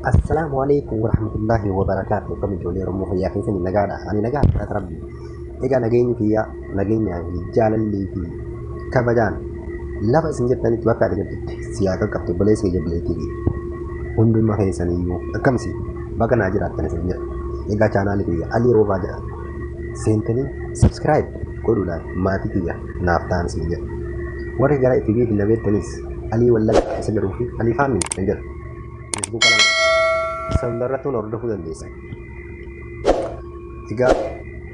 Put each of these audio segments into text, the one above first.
Assalaamu alaikum warahmatullaahi wabarakaatuh. Akkam ijoollee Oromoo, fayyaa keessanii? Nagaadha? Ani nagaa kadhata Rabbi. Egaa nageenyi kiyyaa nageenyaa fi jaalallii fi kabajaan lafa isin jirtanitti, bakka ati jirtutti si haa qaqqabtu, obboleessa kiyya, obboleettii kiyya. Hunduma keessaniyyuu akkamsi baga naa jiraattan isin jedha. Egaa chaanaalii kiyya Alii Roobaa jedha. Seentanii subscribe godhuudhaan maatii kiyya naaf ta'an isin jedha. Warri gara FB na beektanis Alii Wallagga isa jedhuu fi Alii Faamii kan jedhu. Feesbuuka lama sanarrattuun hordofuu dandeessan. Egaa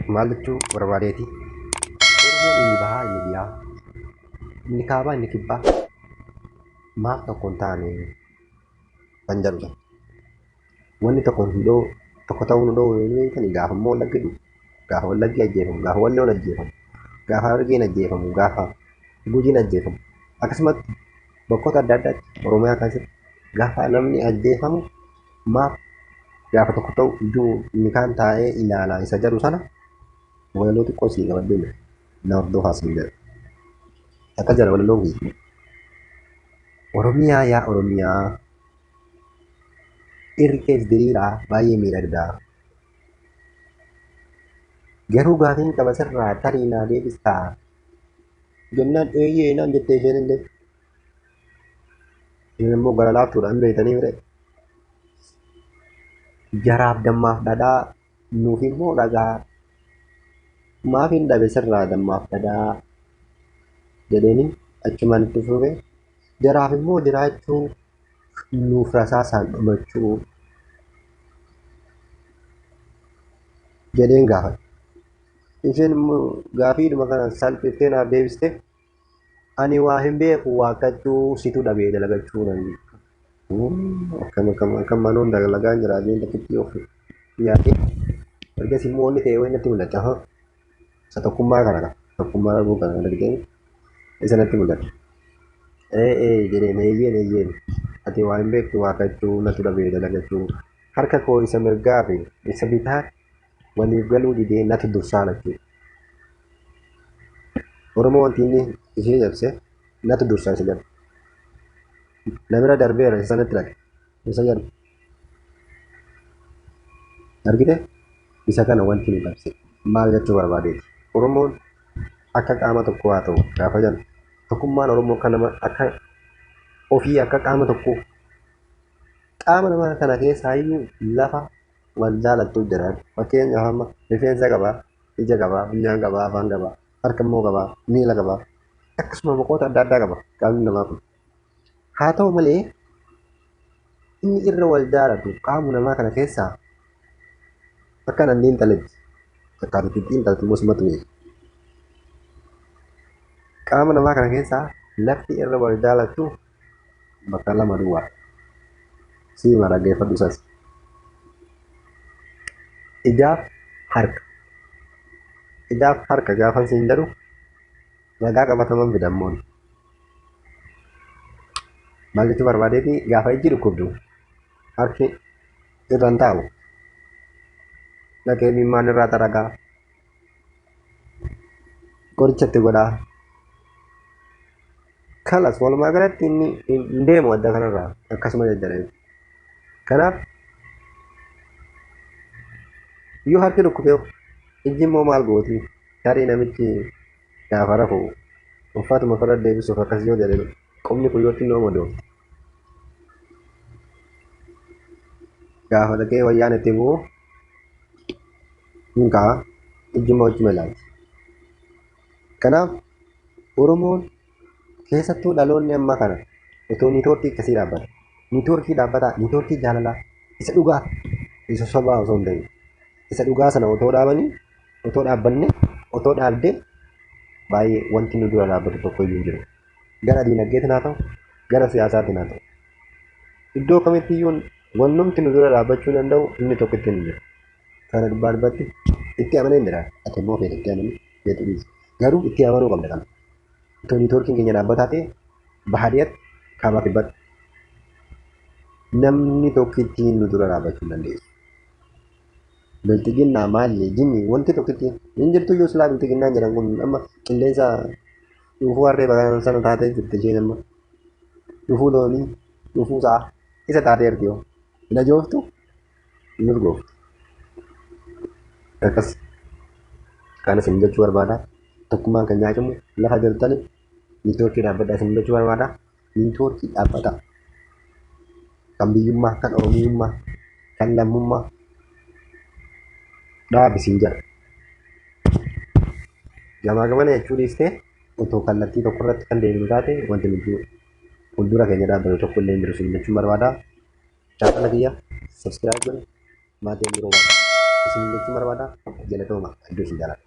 maal jechuu barbaadeeti? Oromoon inni bahaa, inni dhiyaa, inni kaabaa, inni kibbaa maaf tokko hin taane kan jedhudha. Wanni tokko hin dhoo tokko ta'uu nu dhowwu yoo beektani, gaafa immoo Wallaggi du'u, gaafa Wallaggi ajjeefamu, gaafa Walloon ajjeefamu, gaafa Harargeen ajjeefamu, gaafa Gujiin ajjeefamu, akkasumatti bakkoota adda addaatti Oromiyaa keessatti gaafa namni ajjeefamu, maaf gaafa tokko ta'u du'u inni kaan taa'ee ilaala isa jedhu sana walaloo xiqqoo sii qabadhee jira. Na hordofaa siin jedha. Akka jedha walaloon kiyya. Oromiyaa yaa Oromiyaa, irri kees diriiraa, baay'ee miidhagdaa. Garuu gaafiin qaba sirraa, tarii naa deebistaa. Jennaan eeyyee naan jettee isheen illee. Isheen immoo gara laaftuudha, hin beektanii mire. Jaraaf dammaaf dhadhaa, nuuf immoo dhagaa. Maaf hin dhabe sirraa dammaaf dhadhaa jedheeni achumaan itti fufe. Jaraaf immoo jiraachuu, nuuf rasaasaan dhumachuu jedheen gaafadhe. Isheen immoo gaafiidhuma kana salphiftee naaf deebiste. Ani waa hin beeku waakkachuu, situ dhabee dalagachuu nan jette. Akkam akkam akkam, manoon dalagaan jira jeen takkitti of yaade. Ergasii immoo wanni ta'e wayii natti mul'ate. Aha. Isa tokkummaa kana qaba. Tokkummaa dhabuu kana argitee isa natti mul'ate. Ee ee jedheen, eeyyeen eeyyeen, ati waa hin beektu waakkachuu, natu dhabee dalagachuu, harka koo isa mirgaa fi isa bitaa waliif galuu didee, natu dursaa lachuu. Oromoo wanti inni ishee cabse natu dursaa isa jedhu. Na bira darbeera isa sanatti dhaqe isa jedhu. Argite, isa kana wanti nu cabse maal jechuu barbaadeeti? Oromoon akka qaama tokkoo haa ta'u gaafa jennu, tokkummaan Oromoo akka nama akka ofii, akka qaama tokkoo, qaama namaa kana keessaa iyyuu lafa wal jaalattu jira. Fakkeenyaaf amma rifeensa qabaa, ija qabaa, funyaan qabaa, afaan qabaa, harka immoo qabaa, miila qabaa. Akkasuma boqoota adda addaa qaba qaamni namaa kun. Haa ta'u malee inni irra wal jaalatu qaama namaa kana keessaa, akka nan xiinxaletti, akkaata itti xiinxaltu immoo sumatu beeka. Qaama namaa kana keessaa lafti irra wal jaalattu bakka lama duwwaa. Siima dhaggeeffadhu isas. Ijaaf harka. Ijaaf harka gaafa siin jedhu ragaa qabataman fidammoon. Maal jechuu barbaadeeti? Gaafa ijji dhukkubdu harki irra hin taa'u. Dhaqee imimmaan irraa xaragaa. Qoricha itti godhaa. Kalas, walumaa galatti inni hin deemu adda kanarraa, akkasuma jajjabeessa. Kanaaf yoo harki dhukkubee ijji immoo maal gooti? Tarii namichi gaafa rafu uffatuma ofirra deebisuuf akkas yoo jedhe, qubni kun yoo xinnoo madoofte. Gaafa dhaqee wayyaan itti bu'u hin ka'a, ijji immoo achuma ilaalti. Kanaaf Oromoon keessattuu dhaloonni amma kana otoo niitoorkii akkasii dhaabbata. Niitoorkii dhaabbataa, niitoorkii jaalalaa isa dhugaa, isa sobaa osoo hin ta'in, isa dhugaa sana otoo dhaabanii, otoo dhaabbanne, otoo dhaabdee, baay'ee wanti nu dura dhaabbatu tokko iyyuu hin jiru. Gara diinagdeetiin haa ta'u, gara siyaasaatiin haa ta'u. Iddoo kamitti iyyuu wannumti nu dura dhaabbachuu danda'u inni tokko ittiin hin jiru. Kana dubbaa dubbatti itti amanee hin jira. Ati immoo feete itti amanii, feetu dhiisi. Garuu itti amanuu qabda kana. Otoo niitoorkiin keenya dhaabbataa ta'e, baadiyyaatti, kaabaa kibbatti namni tokkittiin nu dura dhaabbachuu hin dandeessu. Bilxiginnaa maali jinni wanti tokkittiin hin jirtu iyyuu, silaa bilxiginnaan jedhan kun amma qilleensa dhufuu harree bagaan sana taatee jirti isheen amma. Dhufuu loonii, dhufuu sa'a isa taateerti yoo. Hin ajooftu, hin urgooftu. Akkas kana isin jechuu barbaada. Tokkummaan kan nyaacamu lafa jirtani niitoorkii dhaabbadhaa isin jechuu barbaada. Niitoorkii dhaabbata. Kan biyyummaa, kan oromiyummaa, kan lammummaa dhaabi siin jedha. Gamaa gamana jechuu dhiistee otoo kallattii tokko irratti kan deemnu taate wanti nuti fuuldura keenya dhaabbatu tokko illee hin jiru siin jechuun barbaada. Chaanala kiyya subscribe godhi maatii yeroo baay'ee isin jechuun barbaada. Galatooma, iddoo isin jaalladha.